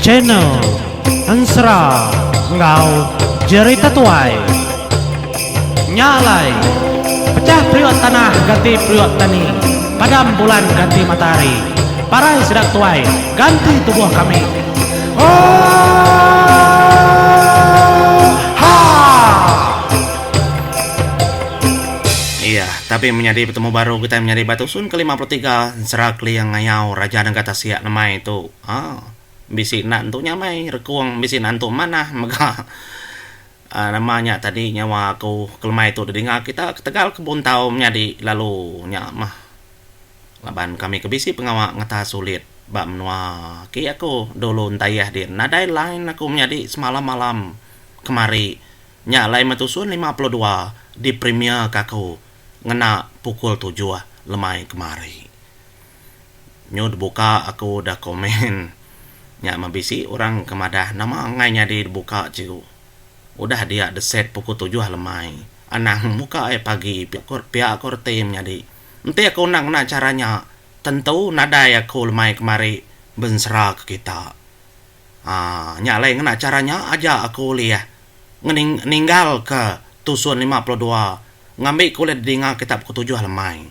Channel Ensera enggau Jerita Tuai. Nya alai, pecah periuk tanah ganti periuk tani, padam bulan ganti matahari, parai sida tuai ganti tubuh kami. Oohaa! Iya, tapi menyadi betemu baru kitai menyadi ba tusun ke 53 ensera Keling Ngayau Raja Nengga Tasik lemai tu. Haa. Bisi enda entu nyamai rekung, bisi enda entu manah mega. Aa nama nya tadi nyawa aku ke lemai tu didinga kita ketegal ke buntau menyadi lalu nya mah. Laban kami ke bisi pengawa ngeta sulit ba menua aki aku dulu entayah din nadai line aku menyadi semalam-malam kemari. Nya alai meh tusun 52 di premier ka aku ngena pukul tujuh lemai kemari. Nyu dibuka aku da komen nya meh bisi orang ke madah nama enggai nyadi dibuka chigu. Udah dia de set pukul tujuh lemai anang muka ai pagi pia ko reti menyadi. Enti aku enda ngena chara nya tentu nadai aku lemai kemari bensera ke kita. Haa nya alai ngena chara nya aja aku ulih ngening ninggalka tusun 52 ngambi ke ulih didinga kita pukul tujuh lemai.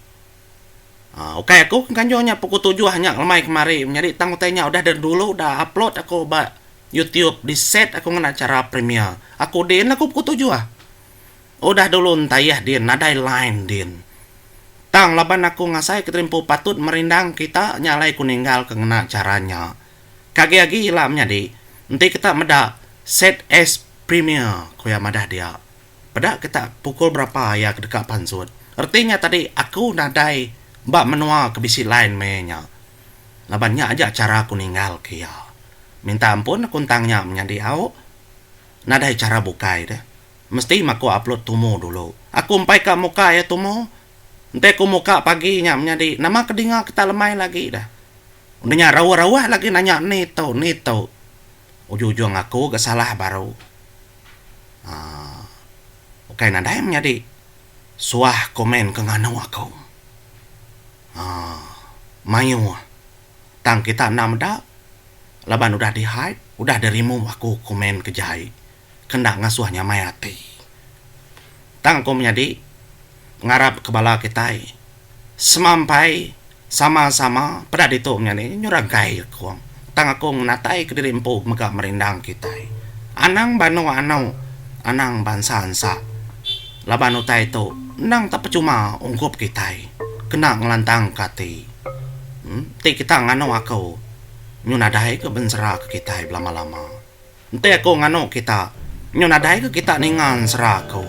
Haa ukai aku ke nganjung nya pukul tujuh nya lemai kemari menyadi tang utai nya udah da dulu da upload aku ba youtube di set aku ngena chara premiere. Aku din aku pukul tujuh. Udah dulu entayah din nadai line din. Tang laban aku ngasai ke diri empu patut merindang kita nya alai ku ninggalka ngena chara nya. Ke agi agi ila menyadi, enti kita meda set as premier, ku iya madah dia. Peda kita pukul berapa iya ke deka pansut. Reti nya tadi aku nadai ba menua ke bisi line meh nya. Laban nya aja chara aku ninggal ke iya. Minta ampun aku entang nya menyadi au. Nadai chara bukai deh. Mesti meh aku upload tumu dulu. Aku empai ka muka iya tumu. Enti aku muka pagi nya menyadi nama ke dinga kita lemai lagi deh. Udah nya rauh-rauh lagi nanya ni tu ni tu. Ujung-ujung aku ga salah baru. Aaa ukai nadai menyadi suah komen ke nganu aku. Aaa mayuh tang kita enda meda laban udah di hide udah di remove aku komen ke jai ke enda ngasuh nyamai ati. Tang aku menyadi ngarap ke bala kitai semampai sama-sama peda ditu menyadi nyu rangkai aku tang aku ngenatai kediri empu mega merindang kitai. Anang banu anu anang bansa ansa laban utai tu endang tak pechuma ungkup kitai kena ngelantang ka ati. Ti kita nganu aku nyu nadai ke bensera ke kitai belama-lama. Enti aku nganu kita, nyu nadai ke kita ninga ensera aku.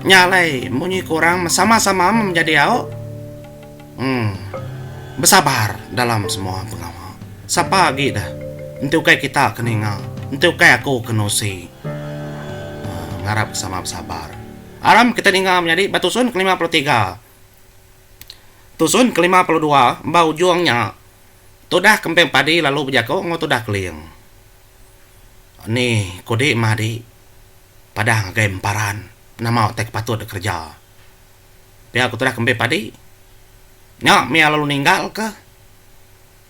Nya alai munyi ku orang sama-sama menjadi au. Em besabar dalam semua pengawa. Sapa agi deh enti ukai kita ke ninga, enti ukai aku ke nusi. Em ngarap sama besabar. Aram kita ninga menyadi ba tusun ke 53. Tusun ke 52 ba ujung nya. Tudah kemping padi lalu bejaku enggau tudah keling. Ni kudi mah adi padah ngagai emparan nama utai ke patut dikereja. Pia ku tudah kemping padi. Nya mih iya lalu ninggalka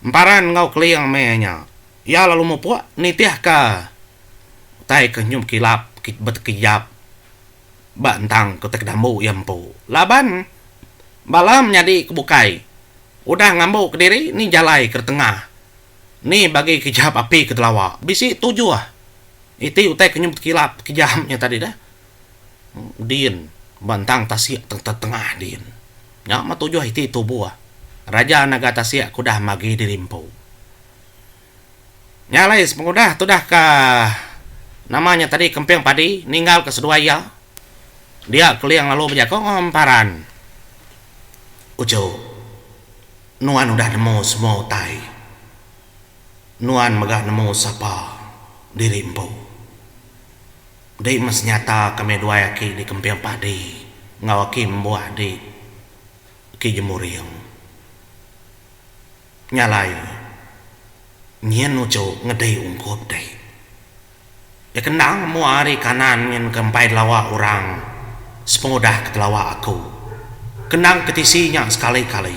emparan enggau keling mih nya. Iya lalu mupuk nitihka utai ke nyum kilap betekijap ba entang ke utai ke dambu iya empu. Laban bala menyadi ke bukai Udah ngambu kediri ni jalai ke tengah ni bagi kejap api ke telawa bisi tujuh iti utai ke nyebut kilap kejam nya tadi deh din ba entang tasik tengah din nya mah tujuh iti tubuh raja naga tasik ke udah magi diri empu. Nya alai sepengudah tudah ka nama nya tadi kemping padi ninggal ka seduai iya dia keling lalu bejako enggau emparan. Uchu, nuan udah nemu semua utai. Nuan mega nemu sapa diri empu. Di meh senyata kami duai aki di Kemping Padi enggau aki Membuah di Ki Jemuring. Nya alai, nyin uchu ngedi ungkup dei. Iya kendang mua ari kanan nyin ke empai delawa orang sepengudah ke telawa aku. Kendang ke tisi nya sekali-kali.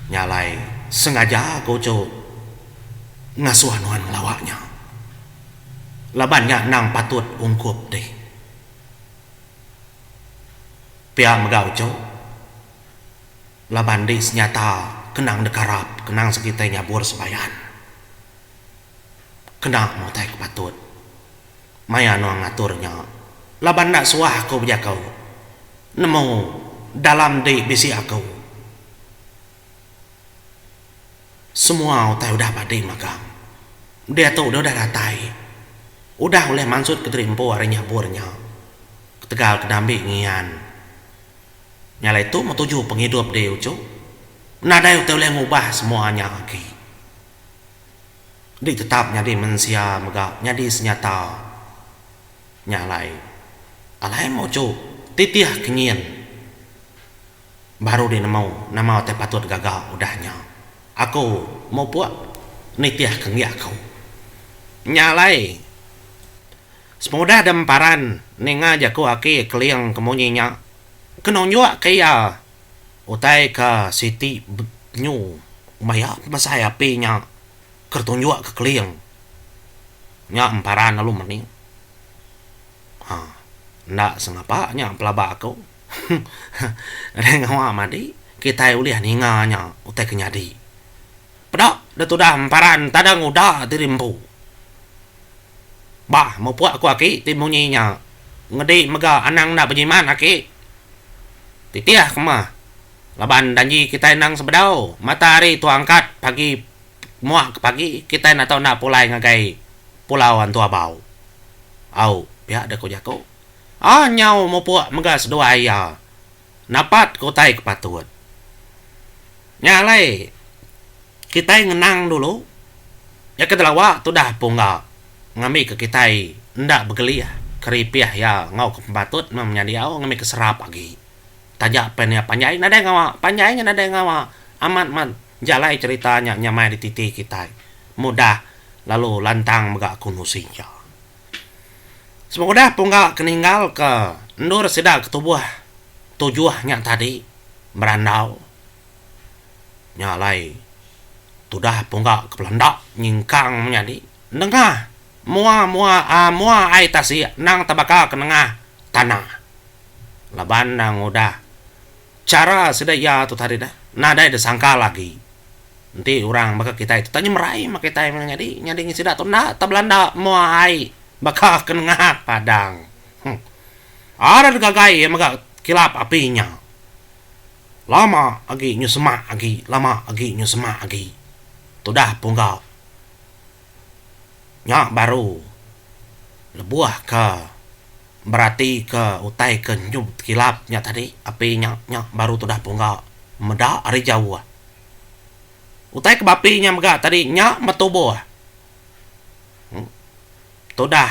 Nya alai sengaja aku tu ngasuh nuan ngelawa nya. Laban nya endang patut ungkup dih. Pia mega uchu laban di senyata kenang dekarap kenang sekitai nyabur sebayan. Kena meh utai ke patut. Maya nuan ngatur nya laban enda suah aku bejaku nemu dalam di bisi aku. Semua utai udah badi magang. Diatu deh udah datai. Udah ulih mansut kediri empu ari nyabur nya. Ketegal ke dambi ngian. Nya alai tu meh tuju pengidup deh uchu. Nadai utai ulih ngubah semua nya agi. Deh tetap nyadi mensia mega nyadi senyata. Nya alai. Alai meh uchu titih ke nyin. Baru di nemu nama utai patut gaga udah nya. Aku mupuk nitih ke enggi aku. Nya alai, sepengudah demparan ninga jaku aki Keling ke munyi nya, ke nunjuk ke iya utai ke siti nyu maya pemesai api nya ke tunjuk ke Keling. Nya emparan lalu mening. Ha, enda sengapa nya pelaba aku. Nadai ngawa madi, kitai ulih ninga nya utai ke nyadi. Peda deh tudah emparan tada nguda diri empu. Bah mupuk aku aki ti munyi nya. Ngedi mega anang enda bejimat aki. Titih ke meh laban danji kitai endang sebedau mata hari tu angkat pagi muak ke pagi kitai enda tau enda pulai ngagai Pulau Antu Abau. Au, pia deh ku jaku. Ah nyau mupuk mega seduai iya napat ke utai ke patut. Nya alai kitai ngenang dulu iya ke delawa tudah pungga ngambika kitai enda begelih keripih iya enggau ke pematut meh menyadi au ngambika serap agi. Taja pen iya panjai nadai ngawa panjai nya nadai ngawa amat mat jalai cherita nya nyamai dititi kitai mudah lalu lantang mega ku nusi iya. Sepengudah pungga ke ninggalka endur sida ke tubuh tujuh nya tadi berandau. Nya alai tudah pungga ke belanda nyingkang menyadi nengah mua mua aaa mua ai tasik endang tebaka ke nengah tanah. Laban endang udah chara sida iya tu tadi dah nadai disangkal agi. Enti orang baka kitai tu tak nyemerai meh kitai meh nyadi nyadi ngi sida tu enda tebelanda mua ai baka ke nengah padang. Huh. Ada digagai iya mega kilap api nya. Lama agi nyu semak agi lama agi nyu semak agi. Tudah pungga. Nya baru lebuh ke beratika utai ke nyu kilap nya tadi api nya nya baru tudah pungga meda ari jauh. Utai ke bapi nya mega tadi nya metubuh. Tudah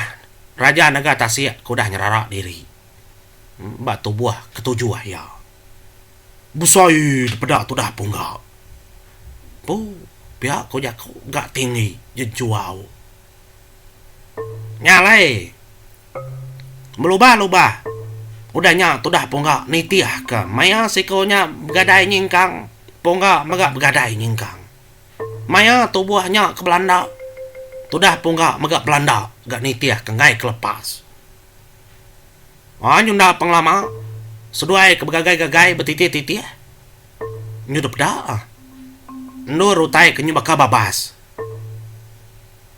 Raja Naga Tasik ke udah nyerara diri ba tubuh ketujuh iya. Besai dipeda tudah pungga. Empu pia ku jaku ga tinggi jejuau. Nya alai belubah-lubah udah nya tudah pungga nitihka maya siku nya begadai nyingkang pungga mega begadai nyingkang. Maya tubuh nya ke belanda tudah pungga mega belanda ga nitihka enggai ke lepas. Aa nyunda pengelama seduai ke begagai-gagai betitih-titih nyu dep peda endur utai ke nyu baka babas.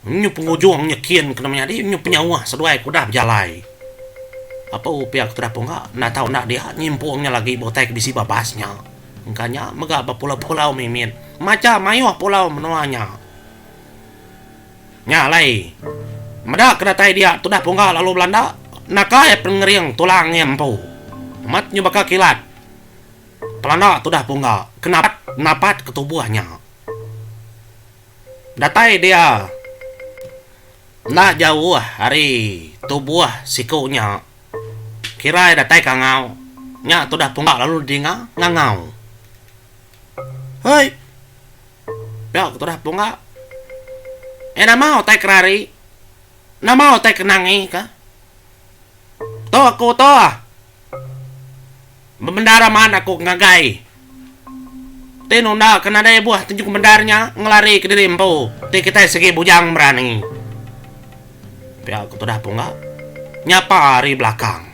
Nyu pengujung nyekin kena menyadi nyu penyauh seduai ke udah bejalai. Apu pia ke tudah pungga enda tau enda dia nyimpung nya lagi ba utai ke bisi babas nya. Engka nya mega ba pulau-pulau mimit macha mayuh pulau menua nya. Nya alai meda ke datai dia tudah pungga lalu belanda naka iya pengering tulang iya empu. Amat nyu baka kilat pelanda tudah pungga ke napat ke tubuh nya. Datai dia enda jauh ari tubuh siku nya. Kira iya datai kangau nya tudah pungga lalu didinga ngangau. Hoi! Pia ke tudah pungga. Eh nama utai kerari? Nama utai ke nangi ka? Tu aku tu ah. Bebendar amat aku ngagai. Ti nunda ke nadai buah tenju bendar nya ngelari kediri empu ti kitai sigi bujang berani. Pia ku tudah pungga nyapa ari belakang.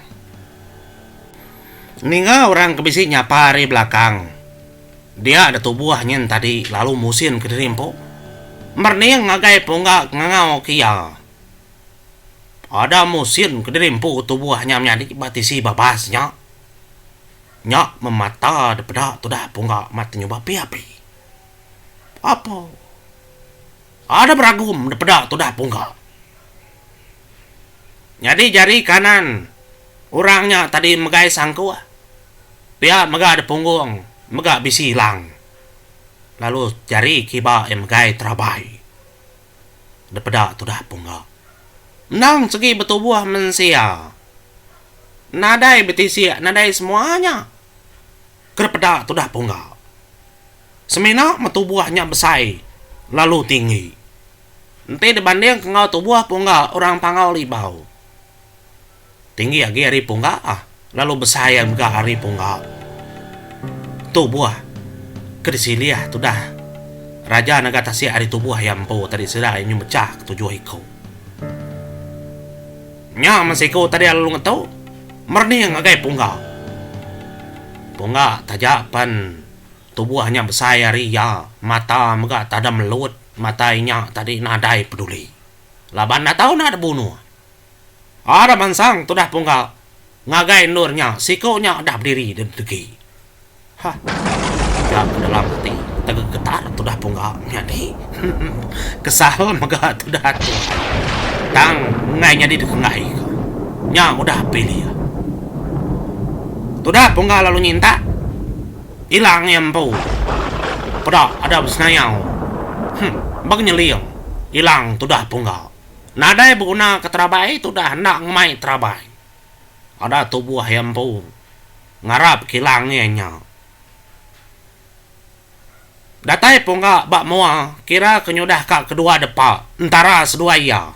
Ninga orang ke bisi nyapa ari belakang dia da tubuh nyin tadi lalu musin kediri empu merening ngagai pungga ke ngangau ke iya. Ada musin kediri empu tubuh nya menyadi ba tisi babas nya. Nya memata depeda tudah pungga mat nyuba api-api. Apo. Ada beragum depeda tudah pungga. Nyadi jari kanan orang nya tadi megai sangkuh pia mega depunggung mega bisi ilang. Lalu jari kiba iya megai terabai depeda tudah pungga. Endang segi betubuh mensia. Nadai betisik nadai semua nya ke peda tudah pungga. Semina meh tubuh nya besai lalu tinggi. Enti dibanding ke enggau tubuh pungga orang Panggau Libau. Tinggi agi ari pungga lalu besai mega ari pungga. Tubuh ke disilih tudah Raja Naga Tasik ari tubuh iya empu tadi sida iya nyemechah ke tujuh iku. Nya meh siku tadi lalu ngetu merening ngagai pungga. Pungga taja pen tubuh nya besai ari iya, mata mega tada melut mata inya tadi nadai peduli. Laban enda tau enda dibunuh. Ada mansang tudah pungga ngagai endur nya siku nya udah bediri dedegi. Hah. Pia ke dalam ati tegegetar tudah pungga nyadi. Kesal mega tudah tuai. Tang enggai nyadi dikenggai ka. Nya udah pilih. Tudah pungga lalu nyintak ilang iya empu. Peda ada besenayau. Huh. Beg nyeling ilang tudah pungga. Nadai beguna ke terabai tudah enda ngemai terabai. Ada tubuh iya empu ngarap kilang iya nya. Datai pungga ba mua kira ke nyudah ka kedua depa entara seduai iya.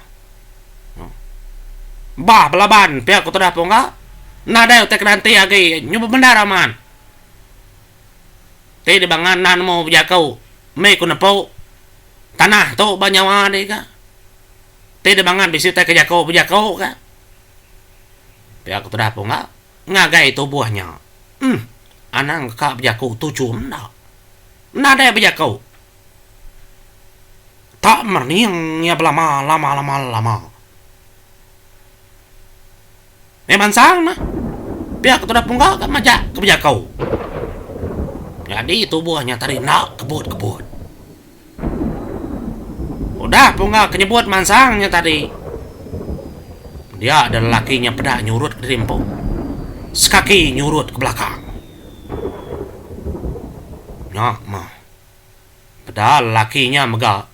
Bah belaban pia ku tudah pungga nadai utai ke nanti agi nyu bebendar amat. Ti dibangan enda nemu bejaku mih ku nepu tanah tu ba nyawa dih ka. Ti dibangan bisi utai ke jaku bejaku ka. Pia ku tudah pungga ngagai tubuh nya. Em, anang ka bejaku tuchum enda. Nadai bejaku. Tak merening iya belama lama lama lama. Meh mansang meh. Pia ku tudah pungga ka majak ke bejaku. Nyadi tubuh nya tadi enda kebut-kebut. Udah pungga ke nyebut mansang nya tadi. Dia da lelaki nya peda nyurut kediri empu. Sekaki nyurut ke belakang. Nya meh. Peda lelaki nya mega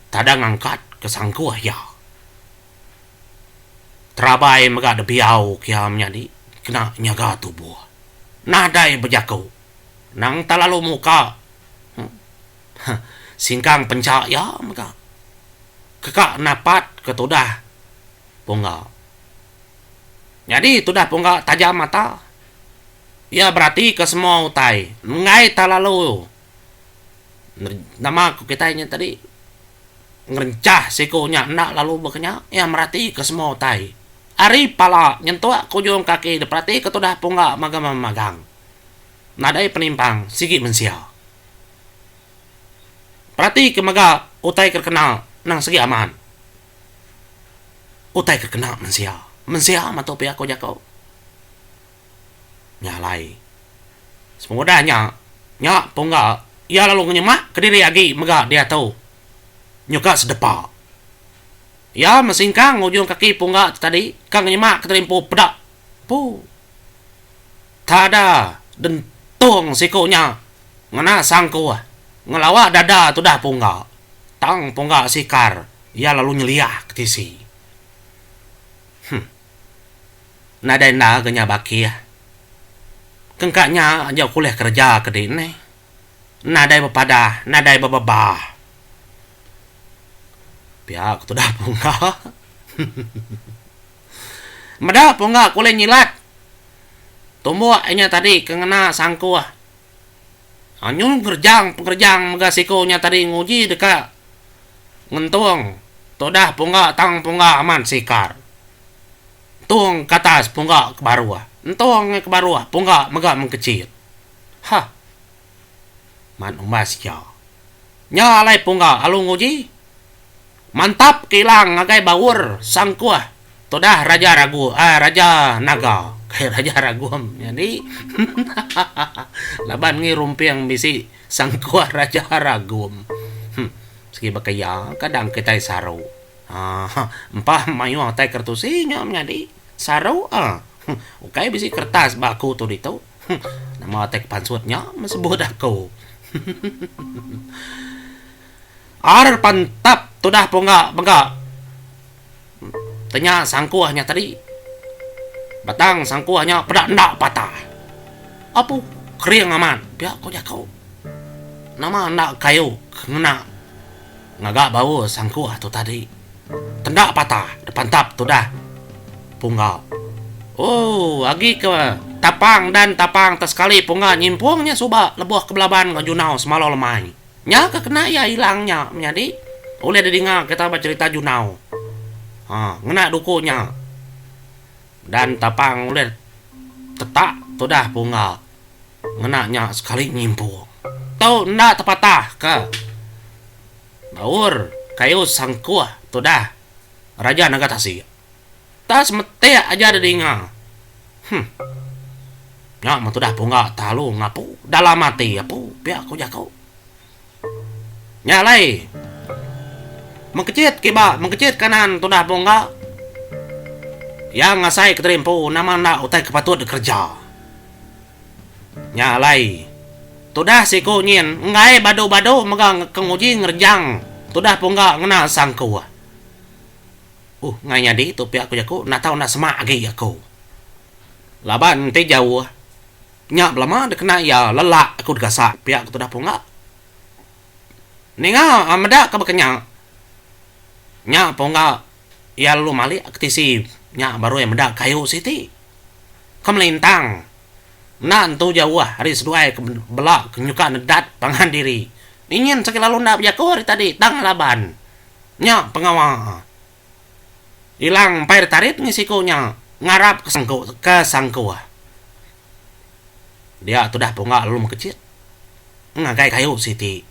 tada ngangkat ke sangkuh iya. Terabai mega dibiau ke iya menyadi kena nyaga tubuh. Nadai bejaku. Nang tak lalu muka. Singkang pencha iya mega. Keka napat ke tudah pungga. Nyadi tudah pungga tajam mata. Iya beratika semua utai. Enggai tak lalu nama ku kitai nya tadi ngerencah siku nya enda lalu baka nya. Iya meratika semua utai. Ari pala nyentuk ke ujung kaki diperatika tudah pungga magang-magang. Nadai penimpang sigi mensia. Perati ke mega utai ke kena nang sigi amat. Utai ke kena mensia. Mensia matu pia ku jaku. Nya alai. Sepengudah nya, nya pungga iya lalu ngenyemak kediri agi mega diatu nyuka sedepa. Iya mesingkang ujung kaki pungga tu tadi ka ngenyemak kediri empu peda. Pu. Tada dentung siku nya ngena sangkuh ngelawa dada tudah pungga. Tang pungga sikar iya lalu nyeliah ke tisi. Huh. Nadai enda ga nya bakih. Kengka nya aja kulih kereja ke di neh. Nadai bepadah, nadai bebebah. Pia ku tudah pungga. Meda pungga kulih nyilat. Tumbuk inya tadi ke ngena sangkuh. Nyu ngerejang pengerejang mega siku nya tadi nguji deka ngentung tudah pungga tang pungga amat sikar. Entung ke atas pungga ke baruh. Entung ke baruh pungga mega mengkechit. Hah. Man umbas iya. Nya alai pungga alu nguji. Mantap ke ilang ngagai baur sangkuh tudah raja ragu aaa raja naga kai raja ragum nyadi hahaha laban ngi rumping bisi sangkuh raja ragum huh sigi baka iya kadang kitai saru aaa empa mayuh utai kertusi nya menyadi saru ah ukai bisi kertas ba aku tu ditu huh nama utai ke pansut nya mesebut aku hahaha. Ar pantap tudah pungga mega tenya sangkuh nya tadi. Batang sangkuh nya peda enda patah. Apu kering amat pia ku jaku. Nama enda kayu ke ngena ngaga bau sangkuh tu tadi. Tenda patah depantap tudah pungga. Ooh agi ke tapang dan tapang te sekali pungga nyimpung nya suba lebuh ke belaban enggau Junau semalau lemai. Nya ke kena iya ilang nya menyadi ulih didinga kita ba cherita Junau. Ha ngena duku nya dan tapang ulih tetak tudah pungga ngena nya sekali nyimpung. Tu enda tepatah ke baur kayu sangkuh tudah Raja Naga Tasik. Tak semetik aja didinga. Huh. Nya meh tudah pungga talu ngapu dalam ati apu pia ku jaku. Nya alai mengkechit kiba mengkechit kanan tudah pungga iya ngasai kediri empu nama enda utai ke patut dikereja. Nya alai tudah siku nyin enggai badu-badu mega ke nguji ngerejang tudah pungga ngena sangkuh. Uh ngai nyadi tu pia ku jaku enda tau enda semak agi aku. Laban enti jauh nya belama dikena iya lelak aku digasak pia ku tudah pungga. Ninga meda ke baka nya, nya pungga iya lalu malik ke tisi nya baru iya meda kayu siti ke melintang enda entu jauh ari seduai ke bela ke nyuka nedat pangan diri. Ingin sagi lalu enda bejaku ari tadi tang laban. Nya pengawa Ilang empai ditarit ngi siku nya ngarap ke sangku ke sangkuh. Dia tudah pungga lalu mekechit ngagai kayu siti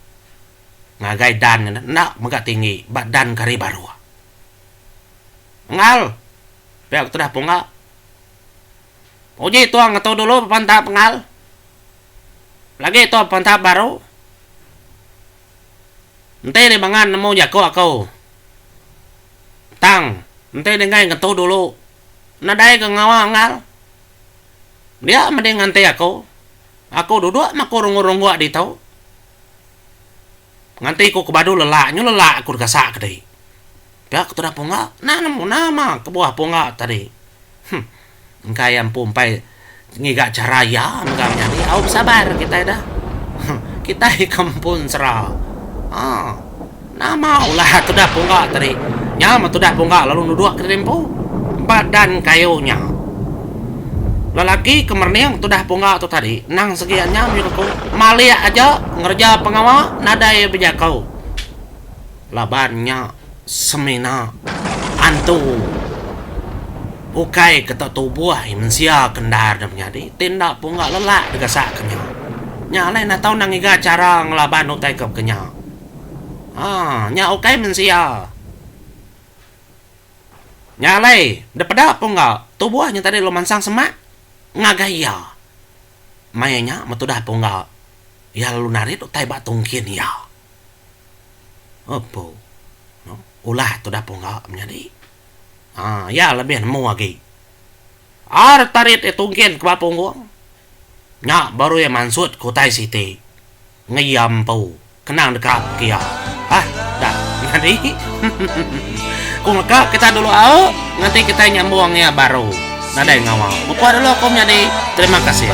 ngagai dan nya enda mega tinggi ba dan ke ari baruh. Engal pia tudah pungga. Uji tuang ngetu dulu bepantap engal. Lagi tuang bepantap baru. Enti deh bangan nemu jaku aku. Tang, enti deh enggai ngetu dulu. Nadai ke ngawa enggau. Dia meh deh nganti aku. Aku duduk meh aku runggu-rungguk ditu. Nganti ku ke badu lelak nyu lelak aku digasak ke dih. Pia ke tudah pungga, enda nemu nama kebuah pungga tadi. Huh. Engka iya empu empai ngiga chara iya mega menyadi au besabar kitai dah. Kitai ke empu ensera. Haa. Nama ulah tudah pungga tadi. Nya meh tudah pungga lalu nuduk kediri empu ba dan kayu nya. Lelaki ke merening tudah pungga tu tadi endang segi anyam nyuruh ku malik aja ngereja pengawa nadai bejaku. Laban nya semina antu ukai ke tau tubuh mensia ke endar ne menyadi ti enda pungga lelak digasak ke nya. Nya alai enda tau enda ngiga chara ngelaban utai ke baka nya. Haa nya ukai mensia. Nya alai depeda pungga tubuh nya tadi lalu mansang semak ngagai iya. Maya nya metudah pungga iya lalu narit utai ba tungkin iya. Opo. Ulah tudah pungga menyadi. Haa iya lebih nemu agi. Ar tarit iya tungkin ke ba punggung. Nya baru iya mansut ke utai siti. Ngeya empu kenang deka ke iya. Hah dah nyadi. Ku meka kita dulu au nganti kitai nyambung iya baru. Nadai ngawa. Mupuk dulu aku menyadi. Terima kasih.